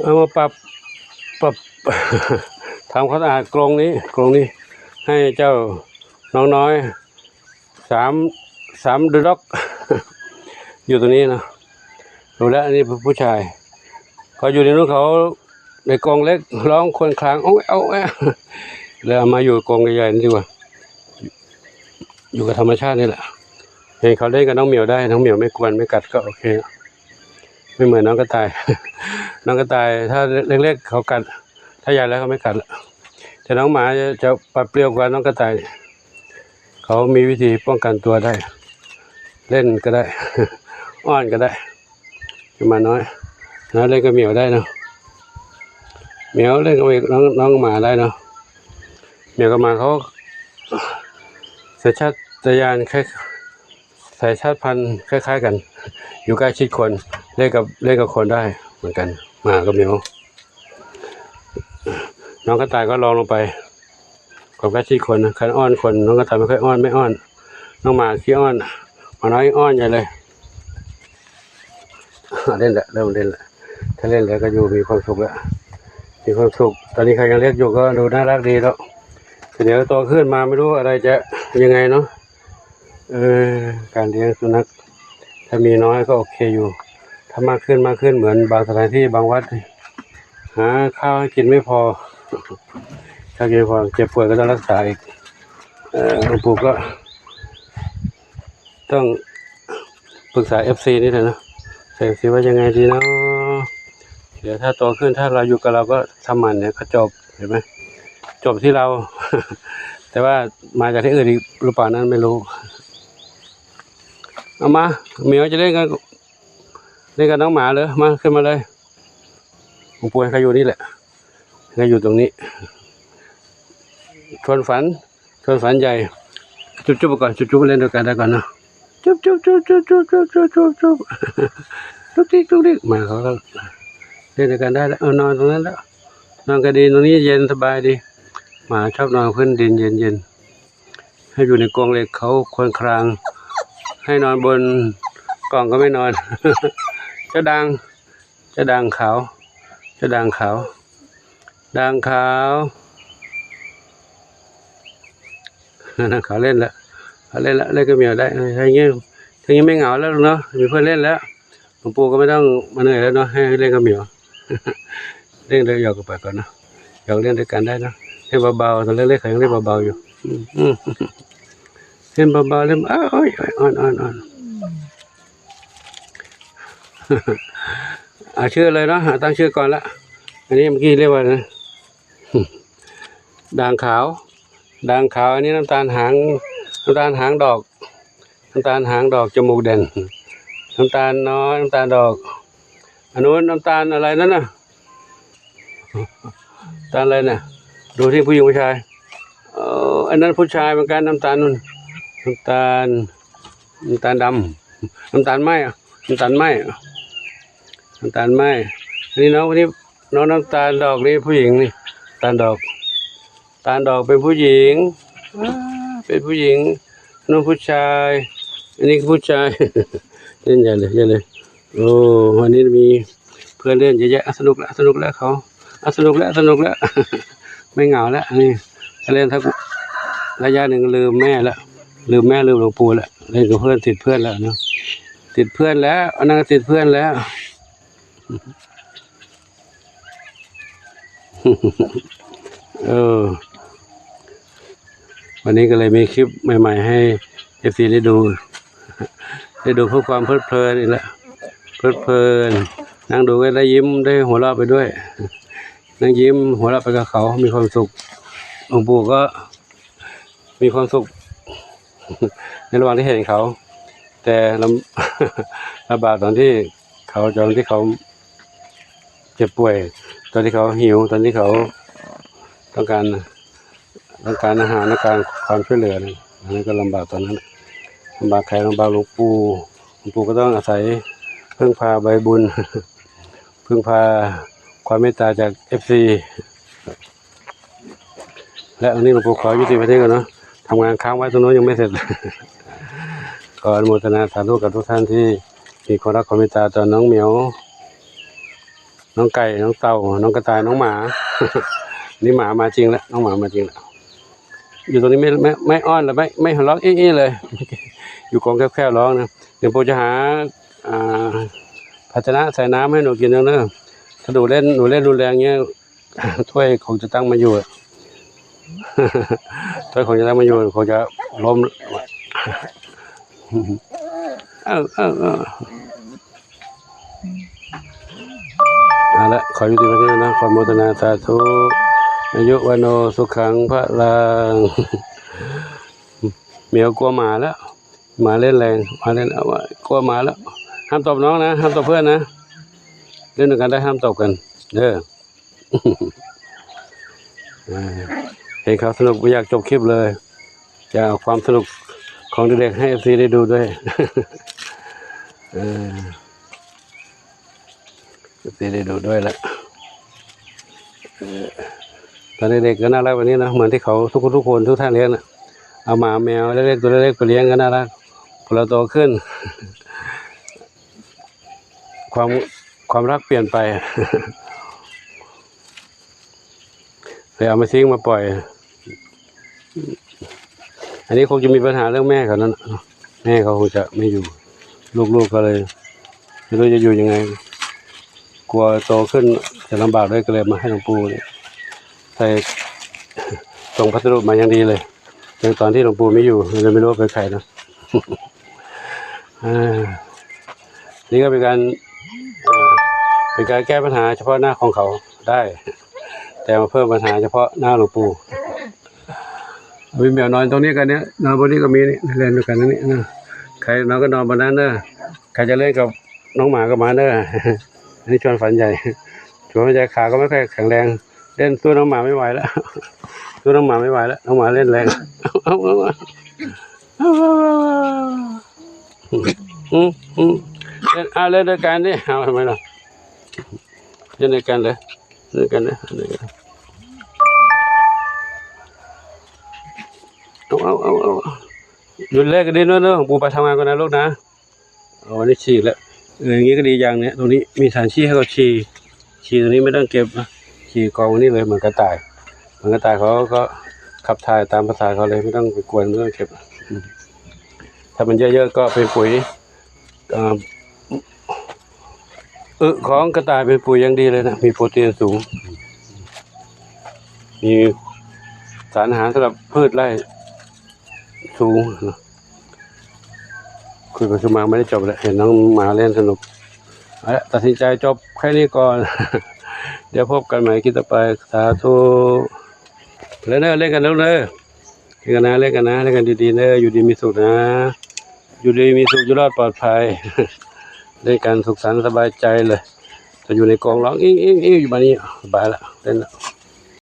ເອົາມາປັບ ປັບ ທຳຄວາມສະອາດກຣົງນີ້ ກຣົງນີ້ ໃຫ້ເຈົ້ານ້ອງນ້ອຍ ສາມ ສາມດອກ ຢູ່ຕົງນີ້ເນາະ. ດູແລ້ວ ອັນນີ້ຜູ້ຊາຍ ເຂົາຢູ່ໃນນັ້ນ ເຂົາໃນກອງເຫຼັກ ຮ້ອງຄວນຄລາງ ໂອ້ຍ ເອົາແອ ແລ້ວເອົາມາຢູ່ກອງໃຫຍ່ໆ ນີ້ດີກວ່າ ຢູ່ກັບທຳມະຊາດນີ້ແຫຼະ. ເຫັນເຂົາເຫຼັ້ນກັບນ້ອງໝຽວໄດ້ ນ້ອງໝຽວໄມ່ກວນໄມ່ກັດກໍໂອເຄ. ໄມ່ເໝືອນນ້ອງກະຕ່າຍ ນ້ອງກະຕ່າຍ ຖ້າເລັກໆ ເຂົາກັດ ຖ້າໃຫຍ່ແລ້ວເຂົາໄມ່ກັດລະ. ແຕ່ນ້ອງໝາຈະ ຈະປັດປ່ຽວກວ່ານ້ອງກະຕ່າຍ ເຂົາມີວິທີປ້ອງກັນຕົວໄດ້ ເຫຼັ້ນກໍໄດ້ ອ້ອນກໍໄດ້. ໝານ້ອຍ ນ້ອຍເຫຼັ້ນກັບໝຽວໄດ້ເນາະ ໝຽວເຫຼັ້ນກັບນ້ອງ ນ້ອງໝາໄດ້ເນາະ. ໝຽວກັບໝາເຂົາ ສັນຊາດຕະຍານຄ້າຍ ສາຍຊາດພັນຄ້າຍໆກັນ ຢູ່ໃກ້ຊິດຄົນ ເຫຼັ້ນກັບ ເຫຼັ້ນກັບຄົນໄດ້ເໝືອນກັນ ໝາກັບໝຽວ. ນ້ອງກະຕ່າຍກໍລອງລົງໄປ ຄວາມໃກ້ຊິດຄົນນະ ຄັນອ້ອນຄົນ ນ້ອງກະຕ່າຍໄມ່ຄ່ອຍອ້ອນ ໄມ່ອ້ອນ. ນ້ອງໝາຂີ້ອ້ອນ ໝານ້ອຍອ້ອນໃຫຍ່ເລີຍ. ເຫຼັ້ນແລ້ວ ເລີ່ມເຫຼັ້ນແລ້ວ ຖ້າເຫຼັ້ນແລ້ວກໍຢູ່ມີຄວາມສຸກແລ້ວ ມີຄວາມສຸກ. ຕອນນີ້ເຂົາຍັງເລັກຢູ່ກໍດູໜ້າຮັກດີເນາະ ແຕ່ດຽວໂຕຂຶ້ນມາໄມ່ຮູ້ອະໄລຈະຍັງໄງເນາະ. ເອີ ການລ້ຽງສຸນັກ ຖ້າມີນ້ອຍກໍໂອເຄຢູ່ ຖ້າມາກຂຶ້ນ ມາກຂຶ້ນ ເໝືອນບາງສະຖານທີ່ ບາງວັດ ຫາຂ້າວໃຫ້ກິນໄມ່ພໍ ຂ້າວກິນໄມ່ພໍ ເຈັບປ່ວຍກໍຕ້ອງຮັກສາອີກ. ເອີ ຫຼວງປູ່ກໍຕ້ອງປຶກສາເອັຟຊີນີ້ແຫຼະເນາະ ເອັຟຊີວ່າຍັງໄງດີເນາະ. ດຽວຖ້າໂຕຂຶ້ນ ຖ້າລາວຢູ່ກັບລາວກໍທຳໝັ້ນເນຍ ກໍຈົບ ເຫັນໄໝ ຈົບທີ່ລາວ ແຕ່ວ່າມາຈາກທີ່ອື່ນອີກຫຼືເປົ່ານັ້ນໄມ່ຮູ້. ເອົາມາ ໝຽວຈະເຫຼັ້ນກັບ ເຫຼັ້ນກັບນ້ອງໝາເລີຍ ມາ ຂຶ້ນມາເລີຍ. ໝູ່ປູ່ໃຫ້ເຂົາຢູ່ນີ້ແຫຼະ ໃຫ້ເຂົາຢູ່ຕົງນີ້ ຊວນຝັນ ເຄື່ອງຝັນໃຫຍ່ ຈຸບໆ ກ່ອນ ຈຸບໆ ເຫຼັ້ນດ້ວຍກັນໄດ້ກ່ອນເນາະ ຈຸບໆ ຈຸບໆ ຈຸບໆ ຈຸບໆ ຈຸບໆ ລຸກດິກ ລຸກດິກ ມາ ເຂົາກໍເຫຼັ້ນດ້ວຍກັນໄດ້ແລ້ວ. ເອົາ ນອນຕົງນັ້ນແລ້ວ ນອນກໍດີ ຕົງນີ້ເຢັນສະບາຍດີ ໝາຊອບນອນພື້ນດິນເຢັນໆ ໃຫ້ຢູ່ໃນກອງເຫຼັກ ເຂົາຄວນຄລາງ ໃຫ້ນອນບົນກອງກໍໄມ່ນອນ. ເຈົ້າດ່າງ ເຈົ້າດ່າງຂາວ ເຈົ້າດ່າງຂາວ ດ່າງຂາວ ດ່າງຂາວເຫຼັ້ນລະ ເຂົາເຫຼັ້ນລະ ເຫຼັ້ນກັບໝຽວໄດ້. ເອີ ຖ້າຢ່າງນີ້ ຖ້າຢ່າງນີ້ໄມ່ເຫງົາແລ້ວເນາະ ມີເພື່ອນເຫຼັ້ນແລ້ວ. ຫຼວງປູ່ກໍໄມ່ຕ້ອງມາເໜື່ອຍແລ້ວເນາະ ໃຫ້ເຫຼັ້ນກັບໝຽວ ເຫຼັ້ນແລ້ວຫຍອກກັນໄປກ່ອນເນາະ ຫຍອກເຫຼັ້ນດ້ວຍກັນໄດ້ເນາະ. ເຫຼັ້ນເບົາໆ ຕອນເລັກໆ ເຂົາຍັງເຫຼັ້ນເບົາໆຢູ່ ອືມ ອືມ ເຫຼັ້ນເບົາໆ ເຫຼັ້ນ ອ້າ ໂອ້ຍ ໂອ້ຍ ອ່ອນໆໆ. ເອົາຊື່ເລີຍເນາະ ເອົາຕັ້ງຊື່ກ່ອນລະ. ອັນນີ້ເມື່ອກີ້ຮຽກວ່າ ດ່າງຂາວ ດ່າງຂາວ. ອັນນີ້ນ້ຳຕານຫາງ ນ້ຳຕານຫາງດອກ ນ້ຳຕານຫາງດອກ ຈະມູກເດັ່ນ ນ້ຳຕານນ້ອຍ ນ້ຳຕານດອກ. ອັນນັ້ນນ້ຳຕານອະໄລນັ້ນນະ ນ້ຳຕານອະໄລນະ ດູທີ່ຜູ້ຍິງຜູ້ຊາຍ. ເອີ ອັນນັ້ນຜູ້ຊາຍເໝືອນກັນ ນ້ຳຕານນັ້ນ ນ້ຳຕານ ນ້ຳຕານດຳ ນ້ຳຕານໄມ້ ນ້ຳຕານໄມ້ ນ້ຳຕານໄມ້. ອັນນີ້ນ້ອງຄົນນີ້ ນ້ອງນ້ຳຕານດອກນີ້ ຜູ້ຍິງນີ້ ຕານດອກ ຕານດອກເປັນຜູ້ຍິງ ວ້າ ເປັນຜູ້ຍິງ ນັ້ນຜູ້ຊາຍ ອັນນີ້ຄືຜູ້ຊາຍ. ເຫຼັ້ນໃຫຍ່ເລີຍ ໃຫຍ່ເລີຍ. ໂອ້ ວັນນີ້ມີເພື່ອນເຫຼັ້ນເຍອະແຍະ ອາ ສະໜຸກລະ ສະໜຸກລະເຂົາ ອາ ສະໜຸກລະ ສະໜຸກລະ ໄມ່ເຫງົາລະ. ອັນນີ້ ເຫຼັ້ນທັກໄລຍະໜຶ່ງ ລືມແມ່ລະ ລືມແມ່ ລືມຫຼວງປູ່ລະ ເຫຼັ້ນກັບເພື່ອນ ຕິດເພື່ອນແລ້ວເນາະ ຕິດເພື່ອນແລ້ວ ອັນນັ້ນກໍຕິດເພື່ອນແລ້ວ. ເອີ ວັນນີ້ກໍເລີຍມີຄລິບໃໝ່ໆ ໃຫ້ເອັຟຊີໄດ້ດູ ໄດ້ດູເພື່ອຄວາມເພີດເພີນນີ້ແຫຼະ ເພີດເພີນ ນັ່ງດູກໍໄດ້ຍິ້ມ ໄດ້ຫົວເລາະໄປດ້ວຍ ນັ່ງຍິ້ມຫົວເລາະໄປກັບເຂົາ ມີຄວາມສຸກ. ຫຼວງປູ່ກໍ ມີຄວາມສຸກໃນລະຫວ່າງທີ່ເຫັນເຂົາ ແຕ່ລຳ ລຳບາກຕອນທີ່ເຂົາ ຕອນທີ່ເຂົາເຈັບປ່ວຍ ຕອນທີ່ເຂົາຫິວ ຕອນທີ່ເຂົາຕ້ອງການ ຕ້ອງການອາຫານ ຕ້ອງການຄວາມຊ່ວຍເຫຼືອນັ້ນ ອັນນັ້ນກໍລຳບາກຕອນນັ້ນ ລຳບາກໃຜ? ລຳບາກຫຼວງປູ່. ຫຼວງປູ່ກໍຕ້ອງອາໄສເພິ່ງພາໃບບຸນ ເພິ່ງພາຄວາມເມດຕາຈາກເອັຟຊີ ແລະ ວັນນີ້ຫຼວງປູ່ຂໍຍຸຕິໄວ້ເທົ່ານີ້ກ່ອນເນາະ ທຳງານຄ້າງໄວ້ຕົງໂນ້ນຍັງໄມ່ເສັດ. ຂໍອະນຸໂມທະນາສາທຸກັບທຸກທ່ານທີ່ມີຄວາມຮັກຄວາມເມດຕາຕໍ່ນ້ອງໝຽວ. ນ້ອງໄກ່ ນ້ອງເຕົ່າ ນ້ອງກະຕ່າຍ ນ້ອງໝາ ນີ້ໝາມາຈິງແລ້ວ ນ້ອງໝາມາຈິງແລ້ວ. ຢູ່ຕົງນີ້ໄມ້ ໄມ້ ໄມ້ອ່ອນ ແລະ ໄມ້ ໄມ້ຫົວລອກເອໆເລີຍ ຢູ່ກົງແຄບໆລອງນະ. ດຽວປູຈະຫາ ອ່າ ພາຊະນະໃສ່ນ້ຳໃຫ້ໜູກິນເດີ. ຖ້າໜູເລ່ນ ໜູເລ່ນຮຸນແຮງເນີ້ຍ ຖ້ວຍຄົງຈະຕັ້ງບໍ່ຢູ່ ຖ້ວຍຄົງຈະຕັ້ງບໍ່ຢູ່ ຄົງຈະລົ້ມ. ເອີ ເອີ ເອີ ເອົາລະ ຂໍຢູ່ດີມີແຮງນະ ຂໍໂມທະນາສາທຸ ອາຍຸວັນໂນສຸຂັງພະລັງ. ແມວກົວໝາແລ້ວ ໝາເລ່ນແຮງ ໝາເລ່ນ ເອົາ ກົວໝາແລ້ວ. ຫ້າມຕົບນ້ອງນະ ຫ້າມຕົບເພື່ອນນະ ເລ່ນນຳກັນໄດ້ ຫ້າມຕົບກັນເດີ. ເອີ ເຫັນເຂົາສະໜຸກບໍ່ຢາກຈົບຄລິບເລີຍ ຢາກເອົາຄວາມສະໜຸກຂອງເດັກໆໃຫ້ເອັຟຊີໄດ້ດູດ້ວຍ ເອີ ເອັຟຊີໄດ້ດູດ້ວຍລະ. ເອີ ຕອນເດັກໆກໍໜ້າລັກແບບນີ້ເນາະ ເໝືອນທີ່ເຂົາທຸກໆຄົນ ທຸກທ່ານເຫັນນະ ເອົາໝາແມວເລັກໆ ຕົວເລັກໆໄປລ້ຽງກໍໜ້າລັກ. ພໍລະໂຕຂຶ້ນ ຄວາມ ຄວາມລັກປ່ຽນໄປ ເລີຍເອົາມາຊິງມາປ່ອຍ. ອັນນີ້ຄົງຈະມີບັນຫາເລື່ອງແມ່ເຂົານັ້ນ ແມ່ເຂົາຄົງຈະໄມ່ຢູ່ ລູກໆກໍເລີຍ ໄມ່ຮູ້ຈະຢູ່ຍັງໄງ ກົວໂຕຂຶ້ນຈະລຳບາກເລີຍ ກໍເລີຍມາໃຫ້ຫຼວງປູ່ໃສ່ ສົ່ງພັດສະດຸມາຢ່າງດີເລີຍ ໃນຕອນທີ່ຫຼວງປູ່ໄມ່ຢູ່ ເລີຍໄມ່ຮູ້ວ່າເປັນໃຜເນາະ. ອ່າ ນີ້ກໍເປັນການ ເປັນການແກ້ບັນຫາສະເພາະໜ້າຂອງເຂົາໄດ້ ແຕ່ມາເພີ່ມບັນຫາສະເພາະໜ້າຫຼວງປູ່. ມີແມວນອນຕົງນີ້ກັນເນຍ ນອນບົນນີ້ກໍມີນີ້ ແລ່ນນຳກັນນີ້ນະ. ໃຄນອນກໍນອນບົນນັ້ນເດີ ໃຄຈະເລ່ນກັບນ້ອງໝາກໍມາເດີ. ອັນນີ້ຊວນຝັນໃຫຍ່ ຊວນຝັນໃຫຍ່ ຂາກໍໄມ່ຄ່ອຍແຂງແຮງ ເລ່ນສູ້ນ້ອງໝາໄມ່ໄຫວແລ້ວ ສູ້ນ້ອງໝາໄມ່ໄຫວແລ້ວ ນ້ອງໝາເລ່ນແຮງ. ເອົາ ເອົາ ເອົາ ອືມ ອືມ ເລ່ນ ເອົາ ເລ່ນດ້ວຍກັນດິ ເອົາ ທຳໄມລະ ເລ່ນດ້ວຍກັນເລີຍ ເລ່ນດ້ວຍກັນເລີຍ ເອົາ ເອົາ ເອົາ ເອົາ ຢຸດເລີຍກໍດີເນາະ ເນາະ ປູໄປທຳງານກ່ອນນະລູກນະ. ເອົາ ອັນນີ້ສີ້ແລ້ວ ເອີ ຢ່າງນີ້ກໍດີຢ່າງເນຍ ຕົງນີ້ມີຖານສີ້ໃຫ້ເຂົາສີ້ ສີ້ຕົງນີ້ໄມ່ຕ້ອງເກັບນະ ສີ້ກອງໄວ້ນີ້ເລີຍ ເໝືອນກະຕ່າຍ ເໝືອນກະຕ່າຍ ເຂົາກໍຂັບຖ່າຍຕາມພາສາເຂົາເລີຍ ໄມ່ຕ້ອງໄປກວນ ໄມ່ຕ້ອງເກັບ. ຖ້າມັນເຢີະໆກໍເປັນປຸ໋ຍ ອາ ອຶຂອງກະຕ່າຍເປັນປຸ໋ຍຢ່າງດີເລີຍນະ ມີໂປຣຕີນສູງ ມີສານອາຫານສຳລັບພືດໄດ້ສູງນະ. ຄຸຍໄປຄຸຍມາໄມ່ໄດ້ຈົບແລ້ວ ເຫັນນ້ອງໝາເລ່ນສະໜຸກ ເອົາລະ ຕັດສິນໃຈຈົບແຄ່ນີ້ກ່ອນ ດຽວພົບກັນໃໝ່ຄລິບຕໍ່ໄປ ສາທຸ. ເລີຍເດີ ເລ່ນກັນເດີ ເລີຍກັນນະ ເລ່ນກັນນະ ເລ່ນກັນດີໆເດີ ຢູ່ດີມີສຸກນະ ຢູ່ດີມີສຸກ ຢູ່ລອດປອດໄພ ເລ່ນກັນສຸກສັນສະບາຍໃຈເລີຍ. ຈະຢູ່ໃນກອງຮ້ອງອິ້ງໆໆຢູ່ບາດນີ້ ສະບາຍລະ ເຕັ້ນລະ